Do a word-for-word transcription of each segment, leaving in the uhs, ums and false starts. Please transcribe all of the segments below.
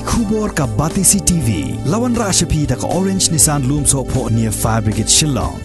Khubor ka Batesi T V. Lawan Rashaphi da ka Orange Nissan Lumsohphoh near Fire Brigade Shillong.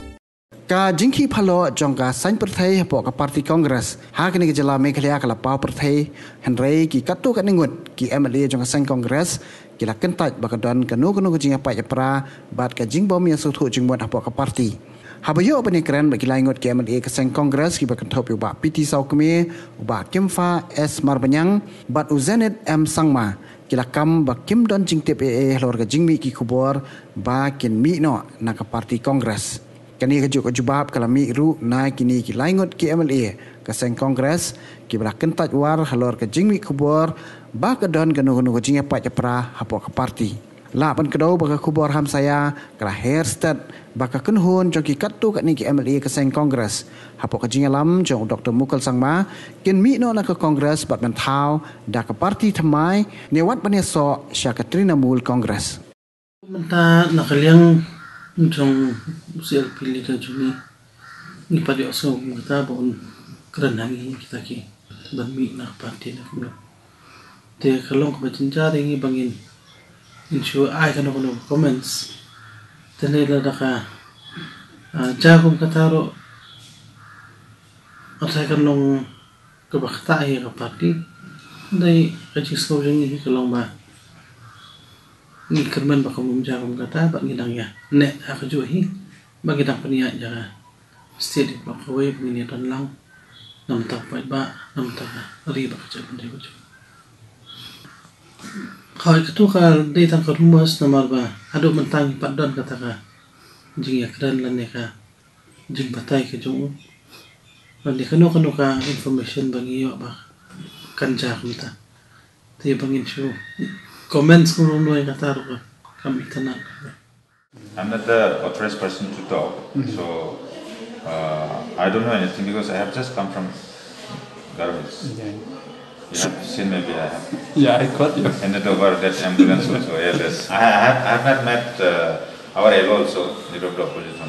Ka jingkhih phalok jong ka saiñ pyrthei hapoh ka party Congress ha kane ka jylla Meghalaya ka la paw pyrthei, hynrei ki katto katne ngut ki M L A jong ka saiñ Congress ki la kyntait ba ka don kano kano ka jingïapait ïapra bad ka jingbym ïasngewthuh jingmut hapoh ka party. Haba ïoh ban ïakren bad ki lai ngut ki M L A ka saiñ Congress kiba kynthup ïa u Bah P T Sawkmie, u Bah Kimfa S Marbaniang bad u Zenith M Sangma, ki la kam ba kim don jingtip ei ei halor ka jingmih ki khubor ba kin mih noh na ka party Congress. Kane kajuh ka jubab ka la mih ruh na kine ki lai ngut ki M L A ka seng Congress kiba la kyntait war halor ka jingmih khubor ba ka don kano kano ka jingïapait ïapra hapoh ka party. Lah ban kdew ba ka khubor hamsaïa ka la her stet ba ka kynhun jong ki katto katne ki M L A ka seng Congress hapoh ka jingïalam jong u Doktor Mukul Sangma kin mih noh na ka Congress bad ban thaw da ka party thymmai ne wat ban ïasoh sha ka Trinamool Congress. Mynta na ka liang jong u C L P leader jong ngi, ngi pat ïohsngew kum kata ba un kren ha ngi kita ki ban mih na ka party na kumno. Te ka long kaba jynjar ïa ngi ba ngin, ngin shu ai kano kano ka comments. Te ne lada ka, ah, jia kum kata ruh, nga tharai kan long kaba ktah ïa ka party. Dei ka jingsngew jong ngi hi ka long ba ngi kyrmen ba kam jia kum kata bad ngi dang ïa neh ha kajuh hi ba ngi dang pynïaid ïa ka state ïa ka party kawei ba ngin ïa don lang. Na bynta ka paidbah, na bynta ka ri bad ka jaitbynriew kajuh. Hooid, kato ka dei tang ka rumours namar ba haduh mynta ngi pat don kata ka jingïakren lane ka jingbatai ka jong u lane kano kano ka information ba ngi ïoh ba kan jia kumta. Te ba ngin shu comments kumno kumno ïa kata ruh kam itynnad. I'm not the authorized person to talk, so uh, I don't know anything because I have just come from Garo Hills. Yeah. You have seen maybe I have Yeah, I got you. Handed over that ambulance also, A L S. I have, I have not met uh, our L O also, the Doctor Opposition.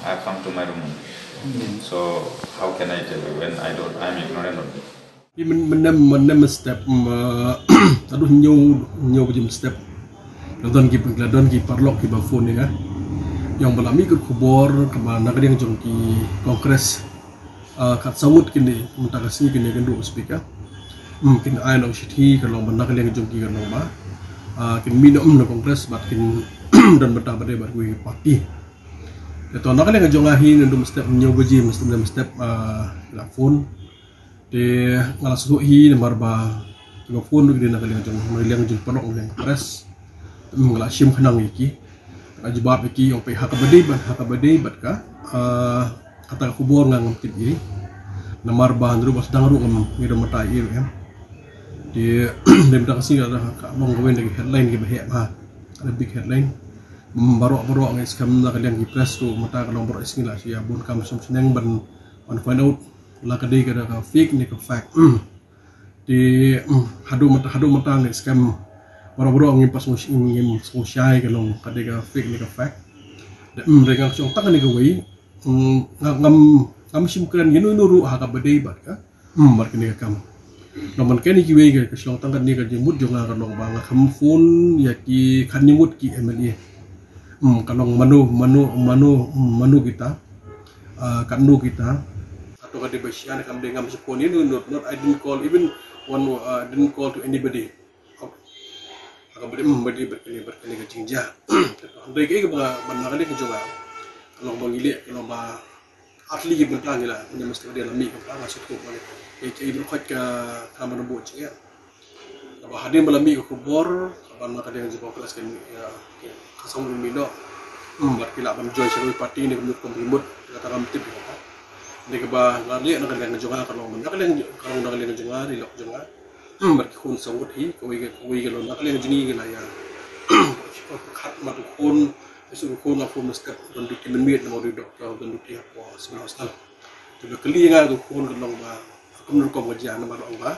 I have come to my room only. So how can I tell you when I don't, I'm ignorant of it? Ïa myn-, mynne, mynne mynstep, mm, uh, haduh hynñiew, hynñiew baje mynstep. La don ki, la don ki paralok kiba phone ïa nga. Ïa ong ba la mih ka khubor kaba na ka liang jong ki Congress. Ah, kat saw ngut kine, mynta ka sngi kine kin duh speaker. Hmm, kin ai noh shithi ka long ba na ka liang jong ki ka long ba, ah, kin mih noh na Congress bad kin don bynta ba dei bad kiwei ki party. Te to na ka liang jong nga hi naduh mynstep hynñiew baje mynstep, mynstep, ah, la phone. Te nga la sngewthuh hi namar ba kiba phone ruh ki dei na ka liang jong, na ka liang jong paralok, na ka liang press. Te nga la shim khnang ïa ki. Nga la jubab ïa ki ong peit ha kaba dei bad, ha kaba dei bad ka, ah, kata ka khubor nga ngam tip ei. Namar ba hynrei ba sdang ruh ngam, ngi dang mynta ei ruh em. Te dei mynta ka sngi ka long kawei na ki headline kiba heh bha. Ka big headline. Baroh baroh ngi skhem na ka liang ki press ruh mynta ka long baroh sngi la shu ïa bun kam sum shneng ban, ban find out la ka dei ka da ka fake ne ka fact. Hmm. Te, mm, haduh mynta, haduh mynta ngi skhem. Baroh baroh ngim pat sngewsih, ngim sngewsih ka long ka dei ka fake ne ka fact. Te, mm, hynrei nga shong tang kane kawei. Mm, nga, ngam, ngam shim kren ïa uno uno ruh ha kaba dei bad ka, mm, bad kane ka kam. Namar kane kiwei ka, ka shong tang kane ka jingmut jong nga ka long ba nga kham phone ïa ki kham jingmut ki M L A. Mm, ka long mano, mano, mano, mano kita. Ah, katno kita. Kato ka dei ba shisha ne kam dei ngam shu phone ïa uno uno, not, not, I didn't call even one, uh, I didn't call to anybody. Ka ba dei, mm, ba dei bad kane, bad kane ka jingjia. Hynrei kaei kaba nga, ba na ka liang jong nga ka long ba ngi leh, ka long ba ar tylli ki bynta ngi la, ngi mesti dei la mih ka bynta nga shu thuh ba ngi. Kaei, kaei ba khot ka, ka ba na buh jingeh. Kaba hadien ba la mih ka khubor, kaba na ka liang jong ka press ka mih, ïa, ka song mih noh. Hmm, bad ki lah ban join sha kawei party ne ka mut kum ka mut, kata kam tip ïa kata. Dei kaba nga leh na ka liang jong nga ka long, na ka liang, ka long na ka liang jong nga, ri lok jong nga. Hmm, bad ki khun saw ngut hi, kawei ka, kawei ka long na ka liang jong ngi ki la ïa. Khat mat u khun, u khun nga phone mynstep, don duty mynmiet namar u dei doctor, don duty hapoh civil hospital. Te ba kylli nga u khun ka long ba, kumno rukom ka jia namar ong ba.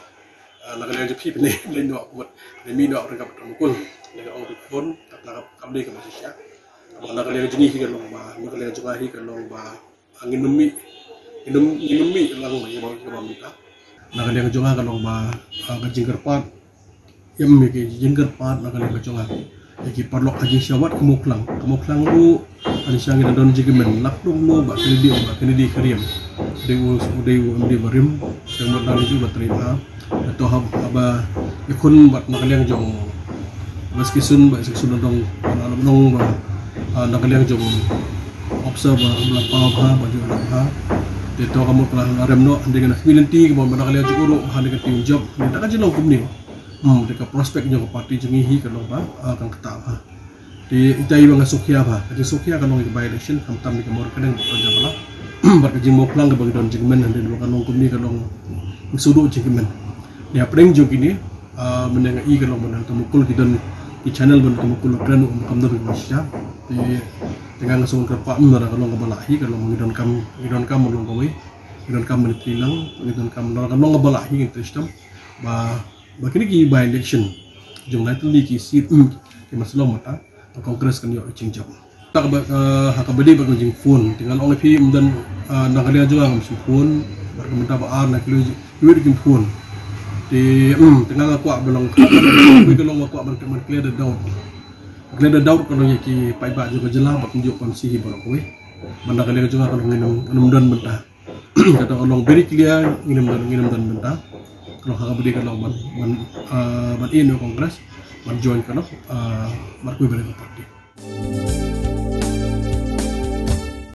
Ah, na ka liang jong phi pynleit, pynleit noh mut, pynleit mih noh ryngkat bad Mukul. Lei ong u khun, kata ka, kam dei kaba shisha. Ba na ka liang jong ngi hi ka long ba, na ka liang jong nga hi ka long ba, ah, ngin ym mih, ngin ym, ngin ym mih lang ïa kaba, ïa kaba mynta. Na ka liang jong nga ka long ba, ah, ka jingkyrpad ïa ki jingkyrpad na ka liang ka jong nga. Ïa ki paralok ha jingshisha wat ka Mawphlang. Ka Mawphlang ruh ha jingshisha ngi la don jingkmen, lak dong mo ba kane dei, ba kane dei ka riam. Dei u, dei u MDC barim. Tang ba dang ju ba trei bha. Te to haba ïakhun bad na ka liang jong ba station, ba station dong, na dong ba, ah, na ka liang jong officer ba la paw bha, ba ju la bha. Te to ka mut ka la rem noh, hynrei ka community ka mut ba na ka liang jong u ruh, hynrei ka team job, hynrei da ka jinglong kumne. Hmm, te ka prospect jong ka party jong ngi hi ka long ba, ah, kan ktah bha. Te ita i ba nga sngewkhia bha, ka jingsngewkhia ka long ïa ka by-election, khamtam ïa ka Mawryngkneng bad ka Jabalah. Bad ka Jingmawphlang kaba ngi don jingkmen, hynrei ba ka long kumne ka long sngewdon jingkmen. Te hapdeng jong kine, ah, mynne nga i ka long ba na Tamukul ki don ki channel ba na Tamukul la kren, um, kam don kaba shisha. Te, te nga nga sngewkyrpad, mynne ka long kaba lah hi, ka long ngi donkam, ngi donkam ba long kawei, ngi donkam ban ïatreilang, ngi donkam, ka long kaba lah hi, ngi trei shitom ba, ba kine ki by-election jong lai tylli ki seat, mm, ki ban shlur mynta, ka Congress kan ïoh jingjop. Ta kaba, eh, ha kaba dei bad ka jingphone, te nga la ong ïa phi, ym don, eh, na ka liang jong nga ngam shym phone, bad ka mynta ba ar na ki lwet ki phone. Te, mm, te nga nga kwah ba long, ka long nga kwah ban, ban clear the doubt. Clear the doubt ka long ïa ki paidbah jong ka jylla bad kumjuh constituency hi baroh kawei. Bad na ka liang jong nga ka long ngin ym, ngin ym don mynta. Kata ka long very clear, ngin ym don, ngin ym don mynta. Ka long ha kaba dei ka long ban, ban, ah, ban ïa Congress, ban join ka long, ah, bad kawei bad ka party.